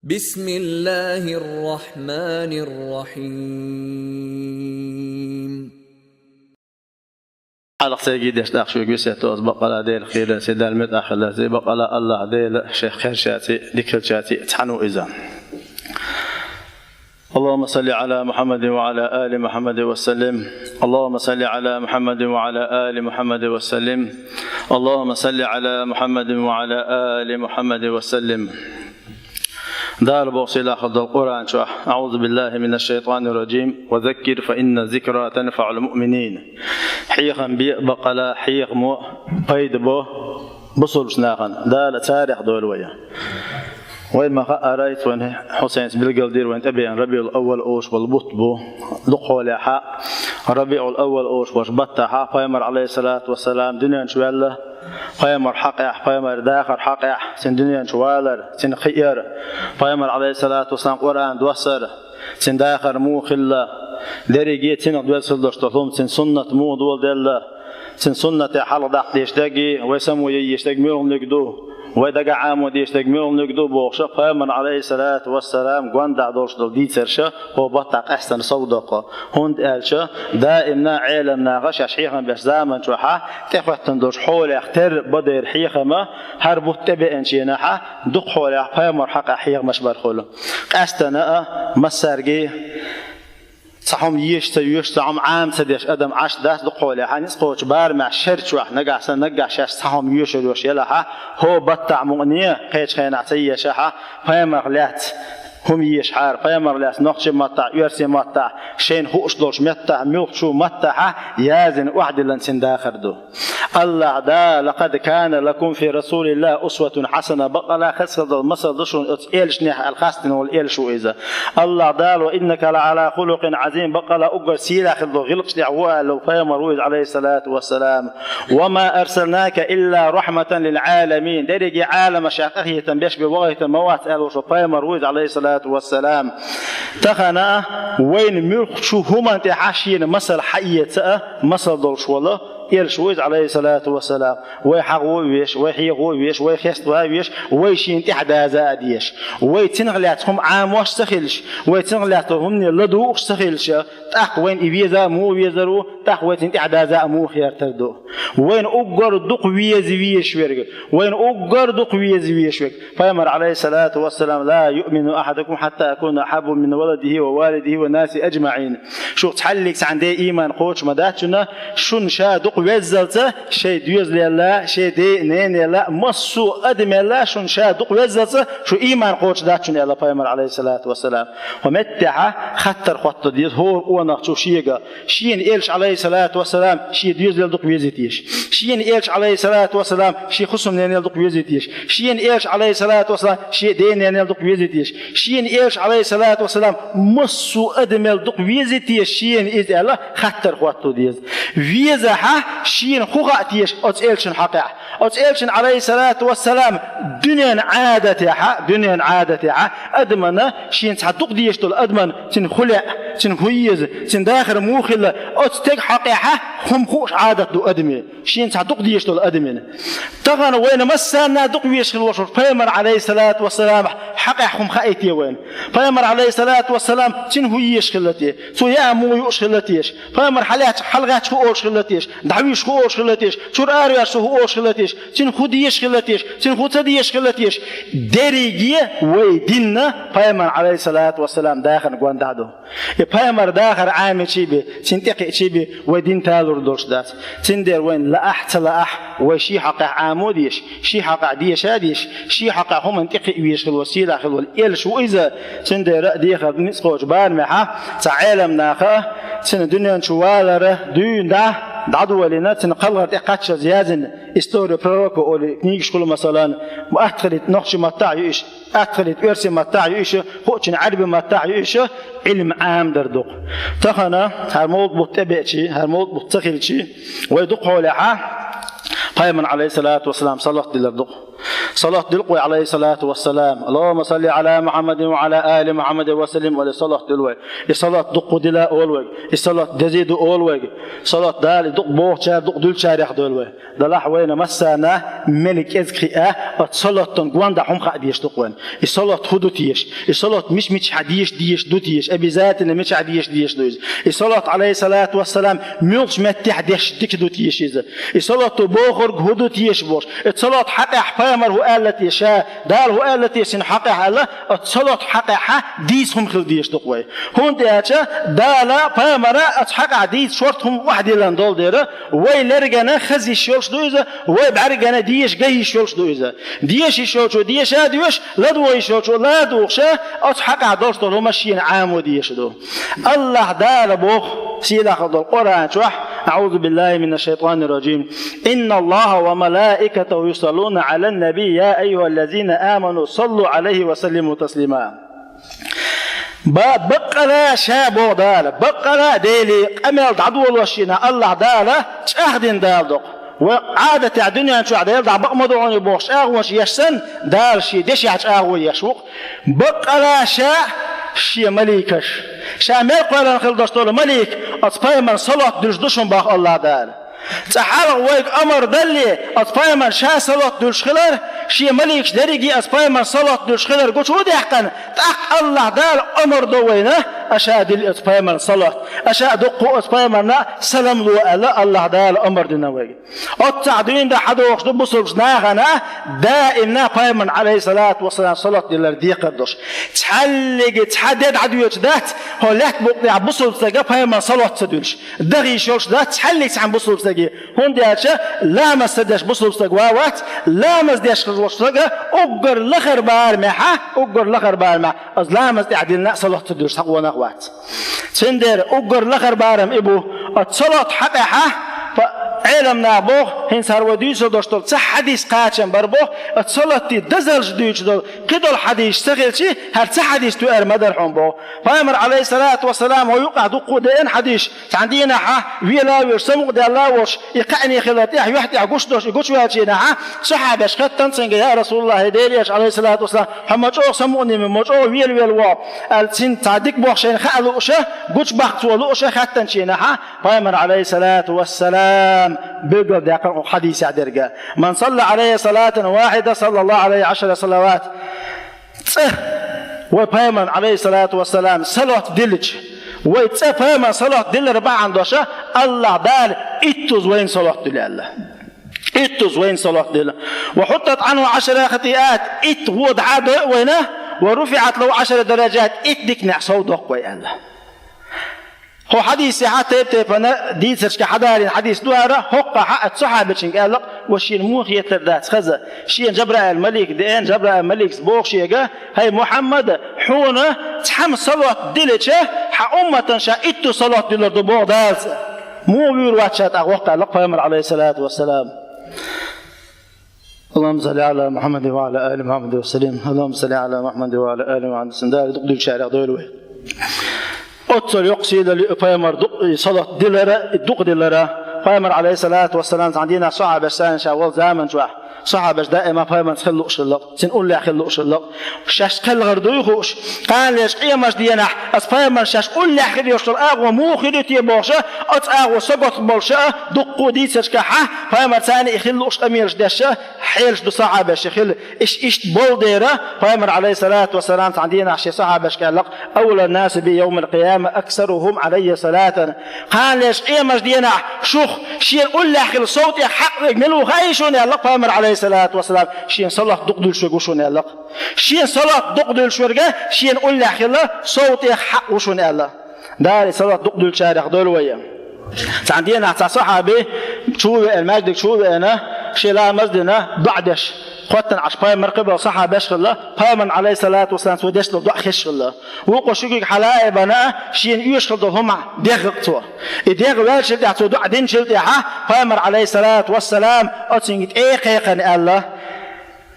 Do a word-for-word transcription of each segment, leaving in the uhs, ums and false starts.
بسم الله الرحمن الرحيم. Хьалха цайгий деш тӀаккха шуьга весет ду аз бакъала Дела хийраци, Дала мета хилаци, бакъала АллахӀ Дела шех кхерчаци, дикалчаци цхьаьна ву иза. اللهم صل على محمد وعلى آل محمد وسلم. اللهم صل على محمد وعلى آل محمد وسلم. اللهم صل على محمد وعلى آل محمد وسلم. Дала боху сийлахь долу Къуръан чохь: أعوذ بالله من الشيطان الرجيم. وذكر فإن الذكرى تنفع المؤمنين. Хьехам бе бакъала, хьехамо пайда бо бусулбачу нахана. Дала царех дойла вай. Вайн ма хаъара, вайн Хьусайнца билгалдира, вайн тӀебеана Рабиул Аввал олуш болу бутт бу. Дукхахьолехьа, Рабиул Аввал олуш болуш баттахьа пайхамар, алейхиссалату вассалам, дуьнен чу ваьлла. Пайхамар хьакъехь, пайхамар дахар хьакъехь, цуьнан дуьнен чу валар, цуьнан кхиар, пайхамар, алейхиссалату вассалам, Къуръан доссар, цуьнан дахар муха хилла, дерриге цуьнах доьзна хила долуш долу хӀума, цуьнан суннат муха доладелла, цуьнан суннате хьалха даккха дезаш дерг, вай само ян езаш дерг муьлханиг ду, вай дагахь Ӏамо дезаш дерг муьлханиг ду бохуша, пайхамар, алейхиссалату вассалам, гондахь долуш долу дийцарша хӀокху баттахь къаьстина совдоккху. ХӀунда аьлча даимна Ӏеламнаха шаьш хьехам беш заман чохьа тӀехӀоьттина долуш хьолех терра бадайра хьехама, хӀара бутт тӀебеанченахьа дукхахьолехь пайхамар хьакъехь хьехамаш бар хуьлу. Къаьстина а массаьрга цхьа хӀума еш ца йоьш, цхьа хӀума Ӏама ца деш адам Ӏаш дац дукхахьолехьа, ницкъ кхочу барамехь шер чохь нагахь санна, наггахь шаьш цхьа хӀума йоьшур йош елахьа, хӀо баттахь мукъане кхечу хенахь ца ешахьа, пайхамарх лаьцна хӀума ешахьара, пайхамарх лаьцна нохчийн маттахь, оьрсийн маттахь, шайна хууш долуш меттахь, муьлххачу маттахьа язйина охьадиллина цуьнан дахар ду. АллахӀ Дала: لقد كان لكم في رسول الله أسوة حسنة, бакъала хазахетар долу масал ду шуна оцу элчанехь аьлла, хастина волу элча ву иза. АллахӀ Дала: وإنك لعلى خلق عظيم, бакъала уггар сийлахь хила долу гӀиллакхаш тӀехь ву аьлла волу пайхамар ву иза, алейхиссалату вассалам. وما أرسلناك إلا رحمة للعالمين. Дерриге Ӏаламашех къахетам беш бен вахийтина ма вац аьлла волуш волу пайхамар ву иза, алейхиссалату вассалам. Тахана вайна муьлххачу хӀуманна тӀехьа шена масал хьаэца а, масал долуш волу элча ву иза, алейхиссалату вассалам. Вай хьагӀо а веш, вай хьехо а веш, вай хеставан а веш, вай шена тӀаьхьадаза а деш. Вай цунах лаьцна хӀума Ӏамош ца хилча, вай цунах лаьцна хӀумане ладугӀуш ца хилча, тӀаккха вайна и веза а муха везар ву, тӀаккха вай цунна тӀаьхьадаза а муха гӀертар ду. Вайна уггар дукха веза везаш верг, вайна уггар дукха веза везаш верг. Пайхамар, алейхиссалату вассалам: لا يؤمن أحدكم حتى أكون أحب من ولده ووالده والناس أجمعين. Шух цхьаллиг цхьана де ийман кхочуш ма дац шуна, шуна ша дукха веззалца, шайн доьзалелла, шайн ден а, ненелла, массо а адамелла шуна ша дукха веззалца, шу ийман кхочуш дац шуна, аьлла пайхамар, алейхиссалату вассалам. ХӀокху меттехьа хаттар хӀотто деза хӀора къонахчо шега. Шена элча, алейхиссалату вассалам, шен доьзалел дукха везий теша? Шена элча, алейхиссалату вассалам, шен хӀусамненел дукха везий теша? Шена элча, алейхиссалату вассалам, шен ден-ненел дукха везий теша? Шена элча, алейхиссалату вассалам, массо а адамел дукха везий теша шена иза аьлла, хаттар хӀотто деза. Везахьа, шена хӀун хаьа теша оцу элчан хьакъехь? Оцу элчан, алейхиссалату вассалам, дуьнен Ӏадатехьа, дуьнен Ӏадатехьа, адамана, шена цхьа дукха дезаш долу адамана, цуьнан хӀун лаьа, цуьнан хӀун еза, цуьнан дахар муха хилла, оцу стеган хьакъехьа хӀума хууш Ӏадат ду адамийн. Шена цхьа дукха дезаш долу адамийн. Тахана вайна массарна дукха везаш хила волуш волу пайхамар, алейхиссалату вассалам, хьакъехь хӀума хаьий те вайна? Пайхамар, алейхиссалату вассалам, цуьнан хӀун езаш хилла те? Цо яа муха юуш хилла теша? Пайхамар хьалаьцча, хьалагӀаьттича хӀун олуш хилла теша? ДӀавуьйшича хӀун олуш хилла теша? Чуьра араваьлча цо хӀун олуш хилла теша? Цуьнан хӀун дезаш хилла теша? Цуьнан хӀун ца дезаш хилла теша? Дерриге вай динна пайхамар, алейхиссалату вассалам, дахарна гондахь ду. И пайхамар дахар Ӏамийча бен, цуьнан тӀекхиъча бен вай дин талур долуш дац. Цундела вайна лаахь а, ца лаахь а, вай шен хьакъехь Ӏамо а дезаш, шен хьакъехь деша а дезаш, шен хьакъехь хӀуманна тӀекхиа везаш хила волу, сийлахь хила волу элча ву иза. Цундела а дехар ду ницкъ кхочу барамехьа, цхьа Ӏеламнаха, цуьнан дуьнен чу валар дуьйна дӀа, дӀадолийна, цуьнан кхалхар тӀе кхаччалц язйина, «История пророка» олу книгаш хуьлу, масалан, атта хилийта нохчийн маттахь а ю уьш, атта хилийта оьрсийн маттахь а ю уьш, хуучун Ӏаьрбийн маттахь а ю уьш, Ӏилма Ӏамадар ду-кх. Тахана, хӀара мовлид бутт тӀебеача, хӀара мовлид бутт ца хилча, вай дукхахьолехьа, пайхамар, алейхиссалату вассалам, салават диллар ду-кх. Салот дилла вай, Ӏалайхи салату вассалам. Аллахумма салли Ӏала Мухьаммадин ва Ӏала али Мухьаммадин ва саллим, оале салот дилла вай. И салот дукха дила оал вайга. И салот деза да оал вайга. Салот Дала дукха бохучарех, дукха диллачарех дойла вай. Делахь вайна массарна мел кӀезига хиъча, оцу салотан гонаха хӀума хаа дезаш ду-кх вайна. И салот хӀун ду теша? И салот мича-мичахьа дезаш, дезаш ду теша? Обязательно мичахь дезаш, дезаш ду иза? И салот, Ӏалайхи салату вассалам, муьлхачу меттехь деш дика ду теша иза? И салото бохург хӀун ду теша бохуш, и салот хьакъехь пайхамар хӀун аьлла теша, Дала хӀун аьлла теша цуьнан хьакъехь аьлла, оцу салот хьакъехьа дийца хӀума хила дезаш ду-кх вай. ХӀунда аьлча Дала пайхамара оцу хьакъехь дийца шорта хӀума охьадиллина долу дела, вай лергана хаза йиш йолуш ду иза, вай бӀаьргана деша ган йиш йолуш ду иза. Деша йиш йолчо деша а доьшу, ладогӀа йиш йолчо ладугӀуш а, оцу хьакъехь долуш долу хӀума шена Ӏамо дезаш ду. Аллахь Дала боху сийлахь долу Къуръан чохь: «АӀузу биллахи минаш шайтанир ражим. Инна Аллаха ва малаикатаху юсаллуна Ӏалан наби, я айюхаллазина аману, саллу Ӏалайхи ва саллиму таслима». Ба-, баккъала ша боху Дала, баккъала Деле къамел дӀадолош шена Аллахь Дала чӀагӀдина Дала доккху. Вай Ӏадатехь дуьнен чохь Дела дӀа бакъ ма ду хьуна бохуш чӀагӀонаш еш санна, Дала шен дешехь чӀагӀо еш ву-кх. Баккъала ша шен маликаш, ша мел кхоьллина хила долуш долу малик, оцу пайхамарна салот дуьллуш ду шуна боху Аллахь Дала. Цкъа хьалха вайга амар далле, оцу пайхамарна ша салот дуьллуш хилар, шен маликаш дерриге оцу пайхамарна салот дуьллуш хилар гучу а даьккхина, тӀаккха Аллахь Дала амар до вайна, аша дилла оцу пайхамарна салот, аша дуккха а оцу пайхамарна салам ло аьлла, Аллахь Дала амар дина вайга. Оццахь дуьйна дан хьадогӀуш ду бусалбачу нахана даимна пайхамарна, Ӏалайхи салату вассалам, салот дилар декхар долуш. Цхьаллиге цхьа де дӀадоьдуш дац, хӀокху лаьтта букъ тӀехь бусалба стага пайхамарна салот ца дуьллуш. Даха йиш йолуш дац цхьаллиге цхьана бусалба стаге. ХӀунда аьлча ламаз ца деш бусалба стаг ван вац, ламаз деш хилла волчу стага уггар лахара барамехьа, уггар лахара барамехьа, оцу ламаз тӀехь диллина а салот ца дуьллуш цхьа къонах а вац. Цундела уггар лахара барам и бу, оцу салот хьакъехьа, па-, Ӏеламнаха боху, хӀинца хӀара вай дуьйцур долуш долу цхьа хьадис кхачам бара боху, оцу салотан дазаллаш дуьйцуш долу кхидолу хьадисаш ца хилча, хӀара цхьа хьадис тоьар ма дара хьуна боху. Пайхамар, Ӏалайхи салату вассалам, хӀокху юкъахь дуккха а деана хьадисаш, цхьана дийнахьа вела а веш, самукъадаьлла а волуш, и кхаьъне хилар тӀехь, юьхь тӀехь гуш долуш, и гучуваьллачу дийнахьа, сахьабаш хаьттина цуьнга: «Я Расулаллахь, хӀай Делан Элча, Ӏалайхи салату вассалам, хьо ма чӀогӀа самукъане ма, ма чӀогӀа вела-вела вогӀу», аьлла, цуьнан цхьа дика боху шайна хаа лууш а, гучубаккха цо лууш а хаьттинчу дийнахьа, Пайхамар, Ӏалайхиссалату вассалам, билгалдаьккхина кху хьадисехь дерг: «Ман салла Ӏалайхи салатан вахида, саллаллаху Ӏалайхи Ӏашара салават». ЦӀа вай Пайхамарна, Ӏалайхиссалату вассалам, салот диллича, вай цӀа Пайхамарна салот диллар бахьана долуш, Аллахь Дала иттуза вайна салот дуьллу аьлла. Иттуза вайна салот диллу. «Ва хьуттат Ӏанху Ӏашара хатиат», итт вон дӀа а дойу вайна, «ва руфиӀат лаху Ӏашара даражат», итт диканехь сов доккху вай аьлла. Кху хьадисехьа тайп-тайпана дийцаршка хьадалийна хьадис ду хӀара, хӀоккхахьа оцу сахьабечуьнга аьлла-кх, ва шена муха хетар дац хаза. Шена Жабраил малик деана, Жабраил маликс боху шега: «ХӀай Мухьаммад, хьуна цхьамма салот дилича, хьан умматана ша иттуза салот диллар ду боху Дала цӀа. Муха вуьйр вац ша тӀаккха воккха?» аьлла-кх Пайхамар, Ӏалайхиссалату вассалам. اللهم صل على محمد وعلى آل محمد وسلم. اللهم صل على محمد وعلى آل محمد وسلم. Дала дукха дуьллучарех дойла вай. Оццул йоккха сийлалла ю и Пайхамар дукха, и салот дилара, и дукха дилара. Пайхамар, Ӏалайхиссалату вассалам, цхьана дийнахь сахьабаш санна ша волу заман чохь, сахьабаш даима Пайхамарца хила лууш хилла-кх, цуьнан уллехь хила лууш хилла-кх. Шаьш кхелхар дуй хууш, кхана лерчу къемаш дийнахь, оцу Пайхамарна шаьш уллехь хила йолуш долу агӀо муха хир ю те бохуш, оцу агӀо сагатта болуш а, дуккха а дийцаршкахьа, Пайхамарца цхьаьна и хила лууш къамелаш деш а, хьелаш ду сахьабашна хила. Иш-, иштта болу дера, Пайхамар, Ӏалайхиссалату вассалам, цхьана дийнахь шен сахьабашка аьлла-кх: «Аввалу ннаси би йовмил къияма аксарухум Ӏалаййа салатан». Кхана лерчу къемаш дийнахь шух шена уллехь хила сов тӀех хьакъ верг мила ву хаьий шуна аьлла-кх Пайхамар, Ӏалайхиссалату вассалам, шена салот дукха дуьллуш верг ву шуна аьлла-кх. Шена салот дукха дуьллуш верг шена уллехь хила сов тӀех хьакъ ву шуна аьлла. Дала и салот дукха дуьллучарех дойла вай. Цхьана дийнахь цхьа сахьаби чу а веана, маьждиг чу а веана, шен ламаз а дина, доӀа деш, хӀоттана Ӏаш Пайхамар, кхиболу сахьабаш хилла, Пайхамарна, Ӏалайхиссалату вассалам, цо деш долу доӀа хезаш хилла. Вукхо шуьгиг хьала а бина, шена оьшуш хила долу хӀума дегӀ-кх цо. И дегӀ ваьллачул тӀаьхьа, цо доӀа динчул тӀаьхьа, Пайхамар, Ӏалайхиссалату вассалам, оцуьнга тӀе а кхайкхина аьлла: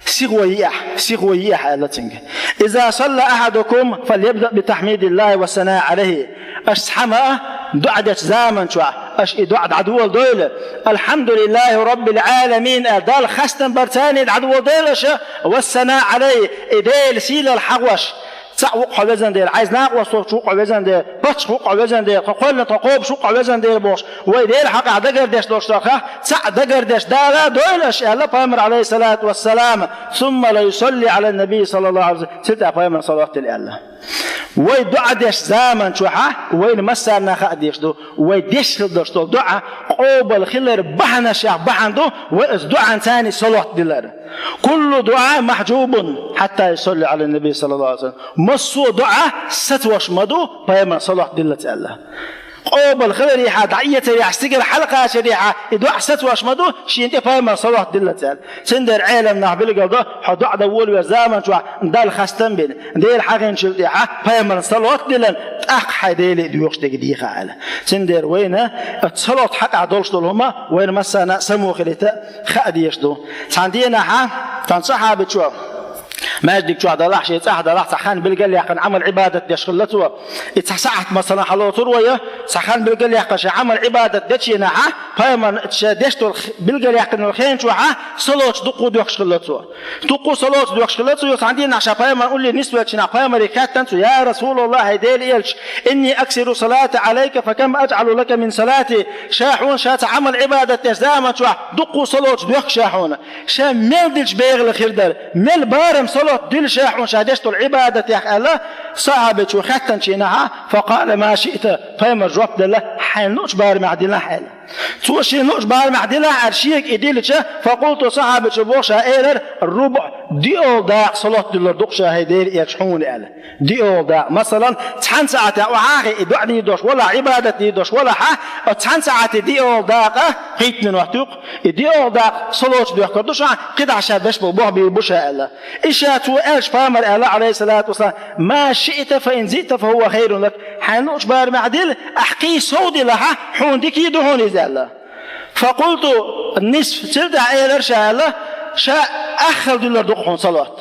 «Сихо йиахь, сихо йиахь», аьлла цуьнга. «Иза салла ахьадукум, фальябда би тахьмидиллахи ва санаи Ӏалайхи». Аша цхьамма а доӀа дечу заман чохь, Аша и дуӀа дӀадоладойла, «Алхьамдулиллахи Раббил Ӏаламин», аьлла, Далла хастам барца дӀадоладойла аша, «Вассана Ӏалай», и Делан сийлалла хьагӀош. ЦаӀ ву-кх хьо, везан Дела, хьайца накъосталуш ву-кх хьо, везан Дела, паччахь ву-кх хьо, везан Дела, тхо кхоьллина тхо кхобуш ву-кх хьо, везан Дела, бохуш, вай Делан хьакъехь дагардеш долуш долу хӀа, цаӀ дагардеш Дала дойла аша, аьлла Пайхамар, Ӏалайхиссалату вассалам, «Сумма ла юсалли Ӏалан-наби саллаллаху Ӏалайхи ва саллам», цуьнан тӀехь Пайхамар салават дилла аьлла. Вай дуӀа деш заман чохь а вайна массарна хаа дезаш ду, вай деш хила долуш долу дуӀа къобал хилар бахьанашех бахьана ду вай оцу дуӀанца салават дилар. «Куллу дуӀа махьджубун хьатта юсалли Ӏалан-наби саллаллаху Ӏалайхи ва саллам». Массо а дуӀа сацош ма ду, Пайхамар салават диллалц аьлла. Къобал хиларехьа, дӀаэцарехьа, стигала хьалакхачарехьа, и дуӀа сацош ма ду, шена тӀе Пайхамар салават диллалц аьлла. Цундела Ӏеламнаха билгал до, хьо дуӀа дан волавеш заман чохь Далла хастам бина, Дела хьахийначул тӀаьхьа Пайхамарна салават диллина, тӀаккха хьайн Деле доьхуш дерг дехахь аьлла. Цундела вайна оцу салават хьакъехь долуш долу хӀума вайна массарна а само хилийта хаа дезаш ду. Цхьана дийнахьа цхьана сахьабичо маьждиг чохь далахь, шен цӀахь далахь, цхьа хан билгал яьккхина Ӏамал-Ӏибадат деш хилла цо. И цхьа сахьт, масала, хьалоцур вай, цхьа хан билгал яьккхина шен Ӏамал-Ӏибадат дечу дийнахьа, Пайхамарна ша деш долу х-, билгал яьккхина йолу хенан чохьа салаваташ дуккха а доьхуш хилла цо. Дуккха а салаваташ доьхуш хилла цо, цхьана дийнахь ша Пайхамарна уллера нисвеллачу хенахь Пайхамаре хаьттина цо: «Я Расулаллах, хӀай Делан элча, инни аксиру салата Ӏалайка, фа кам аджӀалу лака мин салати?» Ша хьуна ша цхьа Ӏамал-Ӏибадат деш заман чохь дуккха а салаваташ доьху ша хьуна. Ша мел дилча бегӀалла хир дара, мел барам салават дилла ша хьуна ша деш долу Ӏибадатех, аьлла, сахьабичо хаьттинчу дийнахьа, фа къала ма шиъта, Пайхамара жоп делла, хьайна луучу барамехь дилахь аьлла. Цо шена луучу барамехь дилахь аьлла, шега и диллича, фа къулту, сахьабичо боху ша элира, рубӀ, диъолгӀа дакъа салават диллар ду-кх ша, хӀай Делан элча, хьуна аьлла. ДиъолгӀа дакъа. Масалан, цхьана сахьтехь охьа а хи, и доӀа дийр долуш валахь, Ӏибадат дийр долуш валахьа, оцу цхьана сахьте диъолгӀа дакъа кхийтта минот ю-кх. И диъолгӀа дакъа салаваташ доьхкур ду ша, кхидӀа ша беш болу болх бийр бу ша аьлла. И ша цо аьлча Пайхамара аьлла, Ӏалайхиссалату вассалам, ма шиъта фа ин зидта фа хӀува хайрун лак. Хьайна луучу барамехь дилла, ахь кхин сов дилахьа, хьуна дика а ду хьуна иза аьлла. Фа къулту нисф, цул тӀаьхьа элира ша аьлла, ша аххал диллар ду-кх хьуна салават.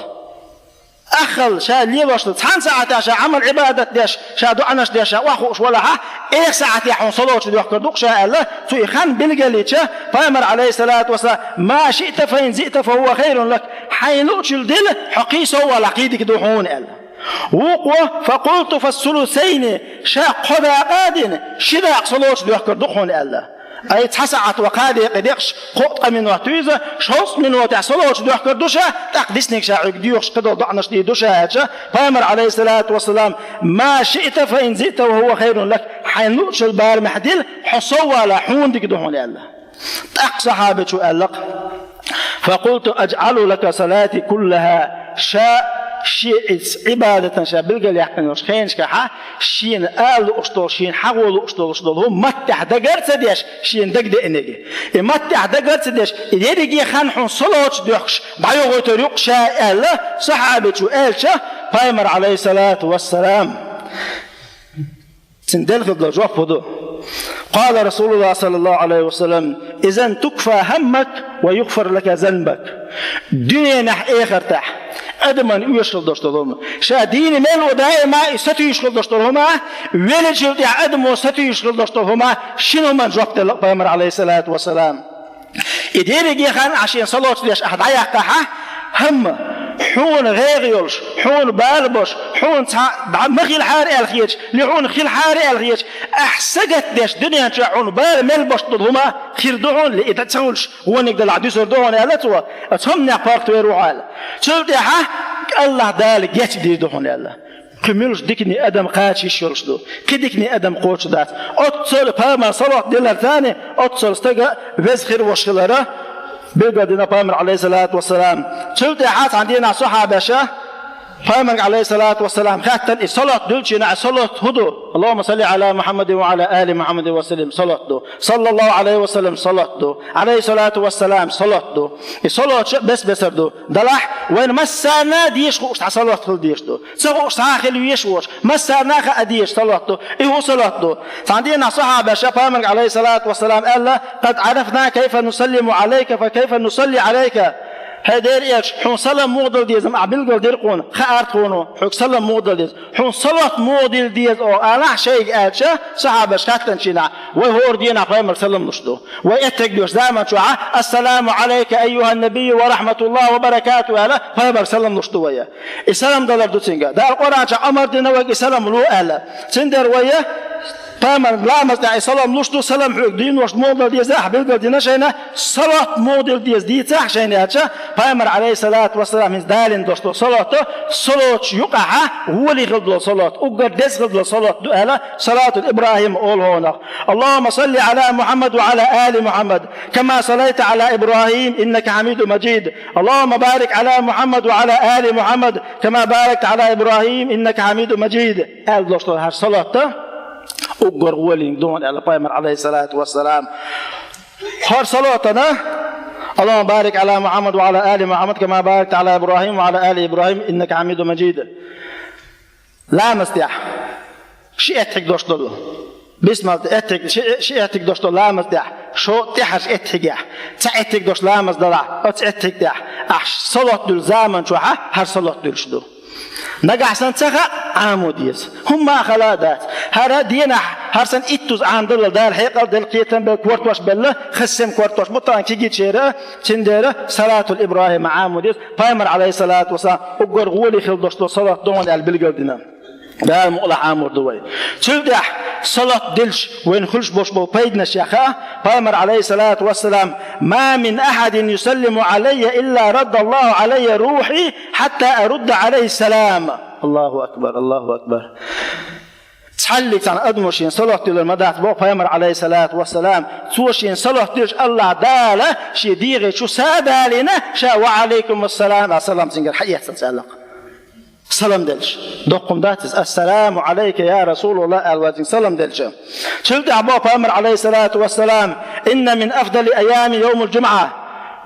Аххал, ша лелош ду, цхьана сахьтехь ша Ӏамал-Ӏибадат деш, ша доӀанаш деш, ша охьахууш валахьа, эх сахьтехь хьуна салаваташ доьхкур ду-кх ша аьлла, цо и хан билгалйича, Пайхамара, Ӏалайхиссалату вассалам, ма шиъта фа ин зидта фа хӀува хайрун лак, хьайна луучул дилла, хьо кхин сов валахь, кхин дика ду хьуна аьлла. Вукхо, фа къулту фа сулусайни, ша кхо дакъа а дина, ши дакъа салаваташ доьхкур ду-кх хьуна аьлла. Ай, цхьа сахьт ван кхаа декъе декъаш, кхоъ-ткъа минот ю иза, шовзткъа минотехь салаваташ доьхкур ду ша, тӀаккха диснарг ша хьоьга доьхуш, кхидолу доӀанаш дийр ду ша аьлча, Пайхамара, Ӏалайхиссалату вассалам, ма шиъта фа ин зидта фа хӀува хайрун лак, хьайна луучул барамехь дилла, хьо сов валахь, хьуна дика ду хьуна аьлла. ТӀаккха сахьабичо аьлла-кх, фа къулту аджӀалу лака салати куллаха, ша шен иза Ӏибадатан ша билгалъяьккхина йолчу хенашкахьа, шена ала лууш долу, шена хьахо лууш долуш долу хӀума маттехь дагар а ца деш, шена дагадеанарг. И маттехь дагар а ца деш, и ерриге хан хьуна салаваташ доьхкуш дӀайохуьйтур ю-кх ша аьлла, сахьабичо аьлча, Пайхамара, Ӏалайхиссалату вассалам, цуьнан делла хилла долу жоп хӀун ду? Къала Расулуллах саллаллаху Ӏалайхи ва саллам, изан тукфа хӀаммак ва югӀфар лака занбак. Дуьненахь, эхартахь адаман оьшуш хила долуш долу хӀума, ша дийна мел ву даима и сатуьйсуш хила долуш долу хӀума, веллачул тӀаьхьа адамо сатуьйсуш хила долуш долу хӀума, шина хӀуманна жоп делла-кх Пайхамара, Ӏалайхиссалату вассалам. И дерриге хан ахь шена салаваташ деш ахь дӀаяккхахьа, хӀамма, хьуна гӀайгӀа йолуш, хьуна бала болуш, хьуна цхьа дӀа ма хилахьара аьлла хеташ, ли хьуна хилахьара аьлла хеташ, ахь сагатдеш дуьнен чохь хьуна бала мел беш долу хӀума хир ду хьуна, ли и дан ца хуьлуш, вониг далахь дуьсур ду хьуна аьлла цо, оцу хӀуманех паргӀатвер ву хьо аьлла. Цул тӀаьхьа АллахӀ Дала гечдийр ду хьуна аьлла. Кхин муьлш дикане адам кхача йиш йолуш ду? Кхин дикане адам кхочуш дац. Оццул Пайхамарна салават дилларца, оццул стага веза хир волуш хилар билгалдина Пайхамара, Ӏалайхиссалату вассалам. Цул тӀаьхьа цхьана дийнахь сахьабаша Пайхамарга, Ӏалайхиссалату вассалам, хаьттина, и салават дуьллучу хенахь, и салават хӀун ду? Аллахумма салли Ӏала Мухьаммадин ва Ӏала али Мухьаммадин ва саллим, салават ду. Саллаллаху Ӏалайхи ва саллам, салават ду. Ӏалайхиссалату вассалам, салават ду. И салаваташ а бес-бесар ду. Делахь, вайна массарна а деша хууш цхьа салават хила дезаш ду. Ца хууш цхьа а хила везаш воцуш, массарна а хаа дезаш салават ду. И хӀун салават ду? Цхьана дийнахь сахьабаша Пайхамарга, Ӏалайхиссалату вассалам, аьлла: «Къад Ӏарафна кайфа нусаллиму Ӏалайка, фа кайфа нусалли Ӏалайка». «ХӀай Дела Элча, хьуна салам муха дала деза, ахь билгал дира хьуна, хаьара тхона, хьоьга салам муха дала деза. Хьуна салот муха дила деза оха», — алахь шайга аьлча, сахьабаш хаьттинчу хенахь: «Вай хӀора дийнахь пайхамарга салам луш ду. Вай эттиг доьшу заман чохь: „Ассаламу Ӏалайка айюхьан-набийю ва рахьматуллахӀи ва баракатухӀу“, — аьлла, пайхамарга салам луш ду вай». И салам далар ду цуьнга. Дала Къуръан чохь амар дина вайга и салам ло аьлла. Цундела вай пайхамарна ламаз тӀехь и салам луш ду, салам хьоьга дийна долуш муха дала деза ахь билгал дина шайна, салот муха дила деза дийцахь шайна аьлча, пайхамар, Ӏалайхиссалату вассалам, хӀинца далийна долуш долу салот, салоташ юкъахь гӀоле хила долу салот, уггар деза хила долу салот ду аьлла, салатул Ибрахим олу хьуна. اللهم صل على محمد وعلى آل محمد كما صليت على إبراهيم إنك حميد مجيد. اللهم بارك على محمد وعلى آل محمد كما باركت على إبراهيم إنك حميد مجيد. Аьлла долуш долу хӀара салот уггар гӀоле ду хьуна аьлла пайхамар, Ӏалайхиссалату вассалам. ХӀара салотана: اللهم بارك على محمد وعلى آل محمد كما باركت على إبراهيم وعلى آل إبراهيم إنك حميد مجيد. Ламаз тӀехь ши эттиг дош долу. Бисмал тӀе эттиг, ши, ши эттиг дош долу ламаз тӀехь, шо тӀехьарчу эттигехь, цхьа эттиг дош ламаз далахь, оцу эттиг тӀехь ахь салот дуьллу заман чохь хӀара салот дуьллуш ду. Нагахь санна ца хаьа, Ӏамо деза. ХӀумма а хала а дац. ХӀара дийнахь, хӀара санна иттуза Ӏамадаллал Дала хьекъал делла, кхетам белла, кортош белла, хаза сема кортош бу тахана кегийчеран, цундела салатул Ибрахим Ӏамо деза. Пайхамар, Ӏалайхиссалату вассалам, уггар гӀоле хила долуш долу салот ду хьуна аьлла билгал дина. Дала мукъалахь Ӏамор ду вай. Цул тӀаьхьа салот делча вайна хуьлуш болуш болу пайданаш яха, пайхамар, Ӏалайхиссалату вассалам: «ما من أحد يسلم علي إلا رد الله علي روحي حتى أرد عليه السلام». Аллаху акбар, Аллаху акбар. Цхьаллиг цхьана адамо шена салот дилар ма дац боху пайхамар, Ӏалайхиссалату вассалам. Цо шена салот дилча, Аллахь Дала шен дегӀе чу са а далийна, ша «Ва Ӏалайкум ассалам», а салам цуьнгара хьаэцна цӀаьллакх. Салам делча. Доккхум дац иза: «Ассаламу Ӏалайка, я Расулаллах», — аьлла вай цуьнга салам делча. Цул тӀаьхьа боху пайхамар, Ӏалайхиссалату вассалам: «إن من أفضل الأيام يوم الجمعة».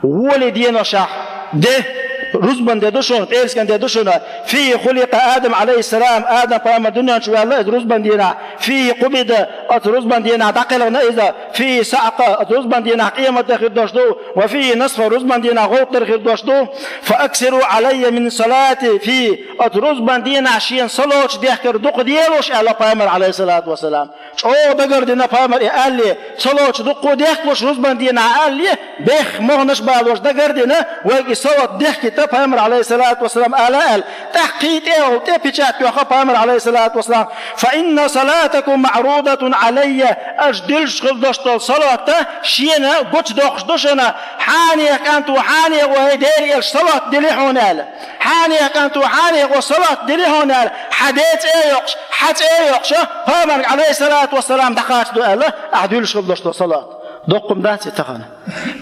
ГӀоле деношахь де, рузбан де ду шуна, пӀераскан де ду шуна. «فيه خلق آدم عليه السلام», Адам пайхамар дуьнен чу ваьлла иза рузбан дийнахь. «فيه قبض», оцу рузбан дийнахь дӀакхелхина иза. «فيه صعق», оцу рузбан дийнахь къемат дан хир дош ду. «وفيه نفخ», рузбан дийнахь гӀовт дар хир дош ду. «فأكثروا علي من الصلاة فيه», оцу рузбан дийнахь шена салоташ дехкар дукха делаш, аьлла пайхамар, Ӏалайхиссалату вассалам. ЧӀогӀа дагардина пайхамар и алле, салоташ дукха дехкалуш рузбан дийнахь алле, бехк могӀанаш балош дагардина, вайга и салот дехкийта пайхамар, Ӏалайхиссалату вассалам, ала аьлла. ТӀаккха кхин тӀе а тӀе печать йоккху пайхамар, Ӏалайхиссалату вассалам: «فإن صلاتكم معروضة علي», аша дилуш хила дош долу салот шена гучудоккхуш ду шуна, хьанех кӀант ву, хьанех ву, хӀай Дела Элча, салот дили хьуна аьлла. Хьанех кӀант ву, хьанех ву, салот дили хьуна аьлла, хьан де цӀе а йоккхуш, хьан цӀе а йоккхуш, пайхамарга, Ӏалайхиссалату вассалам, дӀакхача ду аьлла, ахь дуьллуш хила дош долу салот. Доккхум дац и тахана?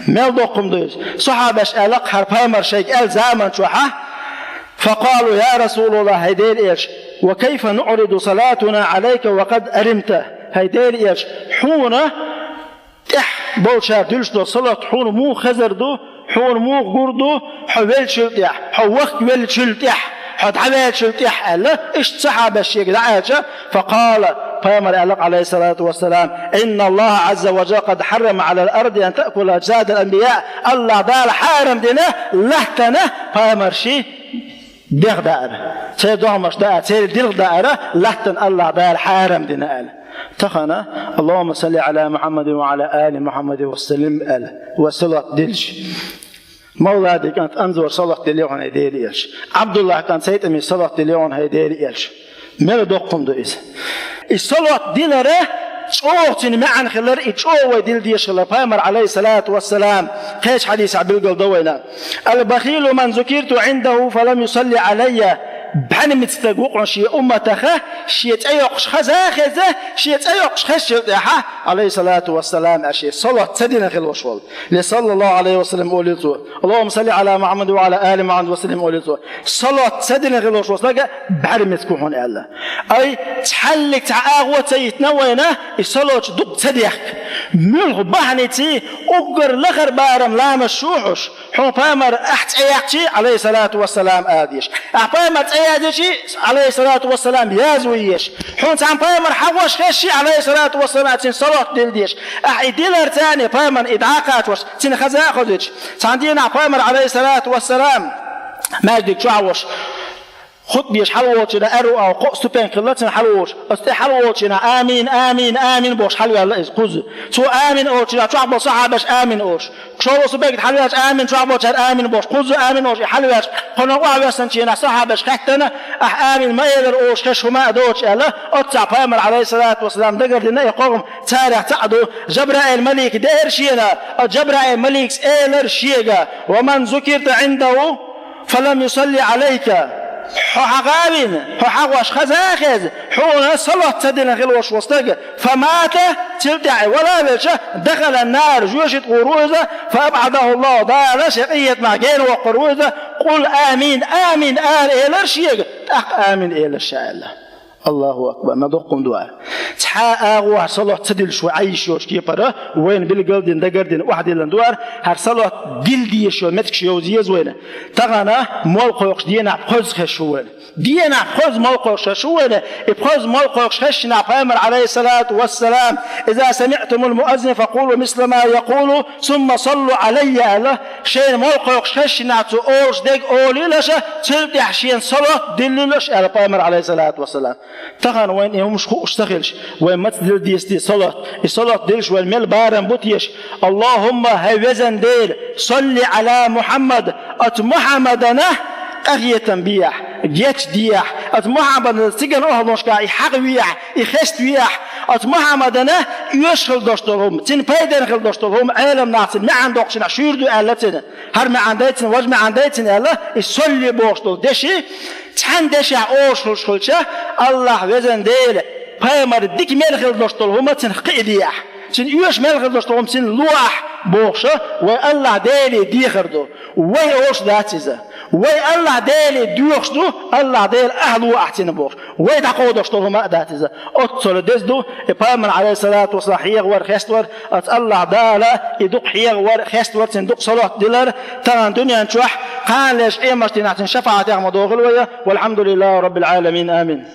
Мел доккхум ду иза? Сахьабаш аьлла-кх хӀара пайхамар шайга аьлла заман чохь: «فقالوا: يا رسول الله, хӀай Дела Элча, وكيف نعرض صلاتنا عليك وقد أرمت؟» ХӀай Дела Элча, хьуна тӀехь болчара дуьллуш долу салот хьуна муха хезар ду, хьуна муха гур ду, хьо веллачул тӀехь, хьо вахка веллачул тӀехь, хьо дӀаваьллачул тӀехь, аьлла, иштта сахьабаш шега дӀааьлча, فقال, пайхамар аьлла, Ӏалайхиссалату вассалам: «إن الله عز وجل قد حرم على الأرض أن تأكل أجساد الأنبياء». Аллахь Дала хьарам дина латтана пайхамарши дегӀ даар, церан догӀмаш даар, церан дилха даар латтана Аллахь Дала хьарам дина аьлла. Тахана: «اللهم صل على محمد وعلى آل محمد وسلم», аьлла, ва салот дилча. Мавлади кӀант Анзор салот дили хьуна, хӀай Дела Элча. Ӏабдуллахь кӀант Сайтами салот дили хьуна, хӀай Дела Элча. Мела доккхум ду иза? И салот дилара чӀогӀа цуьнан маьӀна хилар, и чӀогӀа вай дила дезаш хилар. Пайхамар, Ӏалайхиссалату вассалам, кхечу хьадисехь билгал до вайна: «البخيل من ذكرت عنده فلم يصل علي». БӀаьрмеца стаг ву-кх шен умматах, шен цӀе йоккхуш хаза а хеза, шен цӀе йоккхуш хезчул тӀаьхьа, Ӏалайхиссалату вассалам, аьлла, шен салот ца дина хилла волуш волу. Или, саллаллаху Ӏалайхи ва саллам, олийла цо: «اللهم صل على محمد وعلى آل محمد وسلم», олийла цо. Салот ца дина хилла волуш волу стаг бӀаьрмеца ву хьуна аьлла. Ай, цхьаллиг цхьа агӀо ца йитина вайна, и салоташ дукха ца дехка. Муьлха бахьаниций уггар лахара барам ламаз шу хьуш, хьуна пайхамар ахь цӀе яьккхичий, Ӏалайхиссалату вассалам, ала дезаш. Ахь пайхамар цӀе яздичий, Ӏалайхиссалату вассалам, язва езаш. Хьуна цхьана пайхамар хьагӀош хезчий, Ӏалайхиссалату вассалам, цунна салот дила дезаш. Ахь и дилар царна, пайхамар и дӀакхачош, цунна хаза а хозуьйтуш. Цхьана дийнахь пайхамар, Ӏалайхиссалату вассалам, маьждиг чохь а волуш, хутба деш хьалаволчу хенахь, аьрру агӀор кхо а ступенька хилла цуьнан хьалаволуш. Оцу тӀе хьалаволчу хенахь, амин, амин, амин бохуш хьалаваьлла иза кхузза. Цо амин олучу хенахь, чохь болу сахьабаш амин олуш. ШолгӀа ступенька тӀе хьалаваьлча, амин, чохь болчара амин бохуш, кхузза амин олуш, и хьалаваьлча, кхунах охьавоьссинчу хенахь, сахьабаш хаьттина, ахь амин ма элира олуш хезаш хӀума а доцуш аьлла, оццахь пайхамар, Ӏалайхиссалату вассалам, дагардина и кхо хӀума царех цхьаъ ду. Жабраил малик деара шена, оцу Жабраил маликас элира шега: «Ва ман зукирта Ӏиндаху фа лам юсалли Ӏалайка». Хьо хьагӀовина, хьо хьагӀош хаза а хезна, хьуна салот ца дина хилла волуш волу стаг, фа мата, цул тӀаьхьа и вала а велча, дахала нара, жоьжахати тӀе гӀур ву иза, фа абӀадаху Аллаху, Дала шен къинхетамах гена воккхур ву иза, къул амин, амин ала элира шега, тӀаккха амин элира ша аьлла. Аллаху акбар, ма доккха хӀума ду хӀара. Цхьа а агӀор салот ца диллуш вай Ӏан йиш йолчу кепара, вайна билгалдина, дагардина, охьадиллина ду хӀара, хӀара салот дилла дезаш йолу меттигаш йовза еза вайна. Тахана молла кхойкхуш дийнахь пхоьзза хезаш ву вайна. Дийнахь пхоьзза молла кхойкхуш хезаш ву вайна. И пхоьзза молла кхойкхуш хезначу хенахь пайхамар, Ӏалайхиссалату вассалам, иза самиътумул муаззина факъулу мисла ма якъулу, сумма саллу Ӏалайя аьлла, шайна молла кхойкхуш хезначу хенахь цо олуш дерг олийла аша, цул тӀаьхьа шена салот диллийла аша аьлла пайхамар, Ӏалайхиссалату вассалам. Тахана вайна и хӀумаш хууш ца хилча, вай маца дилла деза те салот? И салот диллуш вайна мел барам бу теша? Аллахумма, хӀай везан Дела, салли Ӏала Мухьаммад, оцу Мухьаммадана къахетам бехьа, гечдехьа, оцу Мухьаммадана циган охьалонашкахь и хьагӀ вехьа, и хеставехьа, оцу Мухьаммадана оьшуш хила долуш долу хӀума, цуьнан пайденна хила долуш долу хӀума, Ӏелам нах цуьнан маьӀна доккхучу хенахь шуьйра ду аьлла цуьнан. ХӀара маьӀна дай цуьнан, важа маьӀна дай цуьнан аьлла, и салли бохуш долу деши, цхьана дешехь олуш хилча, Аллахь везан Дела, пайхамар дика мел хила долуш долу хӀума цуьнан кхиадехьа, цуьнан оьшуш мел хила долуш долу хӀума цуьнан лоахь бохуша, вай Аллахь Деле дехар ду. Вай олуш дац иза. Вай Аллахь Деле доьхуш ду, Аллахь Дела, ахь ло ахь цуьнан бохуш. Вай дӀакховдош долу хӀума а дац иза. Оццула деза ду, и пайхамар, Ӏалайхиссалату вассалам, хьехавар, хеставар, оцу Аллахь Дала и дукха хьехавар, хеставар, цуьнан дукха салот дилар, тахана дуьнен чохь, кханалерчу къематдийнахь цуьнан шафаӀатехь ма дохийла вай, валхьамдулиллахи раббил Ӏаламин, амин.